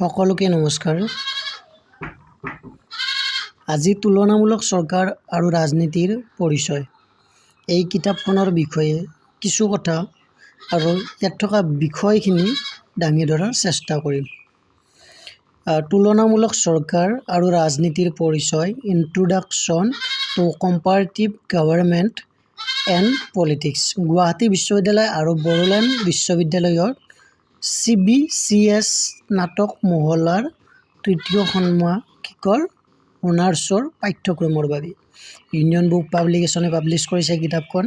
সকলোকে নমস্কাৰ। আজি তুলনামূলক চৰকাৰ আৰু ৰাজনীতিৰ পৰিচয় এই কিতাপখনৰ বিষয়ে কিছু কথা আৰু ইয়াত থকা বিষয়খিনি দাঙি ধৰাৰ চেষ্টা কৰিম। তুলনামূলক চৰকাৰ আৰু ৰাজনীতিৰ পৰিচয়, Introduction to Comparative Government and Politics, Guwahati বিশ্ববিদ্যালয় আৰু বড়োলেণ্ড বিশ্ববিদ্যালয়ৰ চিবিচিএছ স্নাতক মহলাৰ তৃতীয় ষান্মাসিকৰ অনাৰ্ছৰ পাঠ্যক্ৰমৰ বাবে। ইউনিয়ন বুক পাব্লিকেশ্যনে পাব্লিছ কৰিছে কিতাপখন।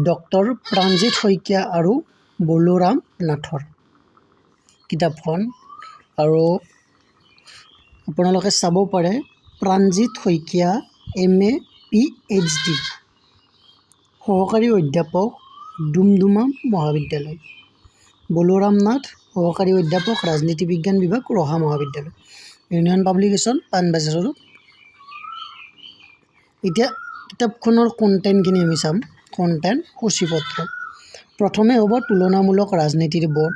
ডক্টৰ প্ৰাণজিৎ শইকীয়া আৰু বলোৰাম নাথৰ কিতাপখন। আৰু আপোনালোকে চাব পাৰে, প্ৰাণজিৎ শইকীয়া, এমএ, পিএইচডি, সহকাৰী অধ্যাপক, ডুমডুমা মহাবিদ্যালয়। বলোৰাম নাথ, সহকাৰী অধ্যাপক, ৰাজনীতি বিজ্ঞান বিভাগ, ৰহা মহাবিদ্যালয়। ইউনিয়ন পাব্লিকেশ্যন, পাণবজাৰত। এতিয়া কিতাপখনৰ কণ্টেণ্টখিনি আমি চাম। কণ্টেণ্ট সূচীপত্ৰ। প্ৰথমে হ'ব তুলনামূলক ৰাজনীতিৰ বোধ,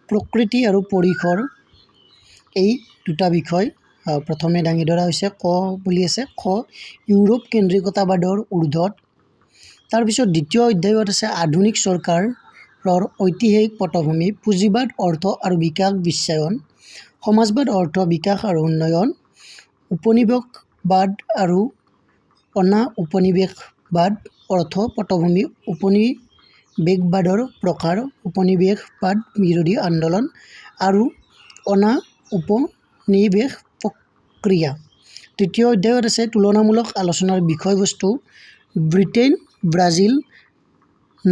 প্ৰকৃতি আৰু পৰিসৰ, এই দুটা বিষয় প্ৰথমে দাঙি ধৰা হৈছে। ক বুলি আছে, খ, ইউৰোপ কেন্দ্ৰিকতাবাদৰ ঊৰ্ধত। তাৰপিছত দ্বিতীয় অধ্যায়ত আছে আধুনিক চৰকাৰৰ ঐতিহাসিক পটভূমি, পুঁজিবাদ, অৰ্থ আৰু বিকাশ বিশ্বায়ন, সমাজবাদ, অৰ্থ, বিকাশ আৰু উন্নয়ন, উপনিৱেশবাদ আৰু অনা উপনিৱেশবাদ, অৰ্থ পটভূমি, উপনিৱেশবাদৰ প্ৰকাৰ, উপনিৱেশবাদ বিৰোধী আন্দোলন আৰু অনা উপনিৱেশ প্ৰক্ৰিয়া। তৃতীয় অধ্যায়ত আছে তুলনামূলক আলোচনাৰ বিষয়বস্তু, ব্ৰিটেইন, ব্ৰাজিল,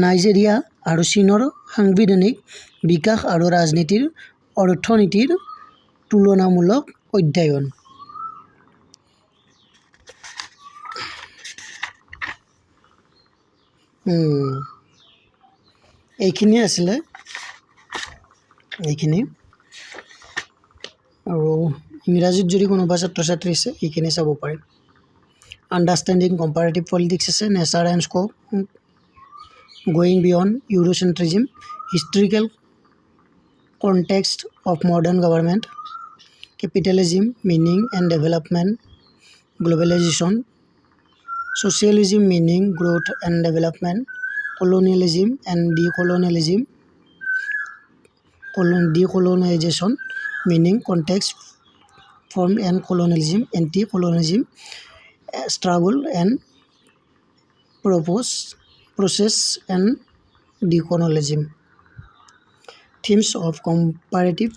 নাইজেৰিয়া আৰু চীনৰ সাংবিধানিক বিকাশ আৰু ৰাজনীতিৰ অৰ্থনীতিৰ তুলনামূলক অধ্যয়ন। এইখিনিয়ে আছিলে এইখিনি। আৰু ইংৰাজীত যদি কোনোবা ছাত্ৰ ছাত্ৰী আছে, এইখিনি চাব পাৰে। আণ্ডাৰষ্টেণ্ডিং কম্পাৰেটিভ পলিটিক্স আছে, nature and scope, going beyond Eurocentrism, historical context of modern government, capitalism, meaning and development, globalization, socialism, meaning, growth and development, colonialism and decolonialism, decolonization, meaning, context, form and colonialism, anti colonialism, struggle and propose process and decolonialism, themes of comparative.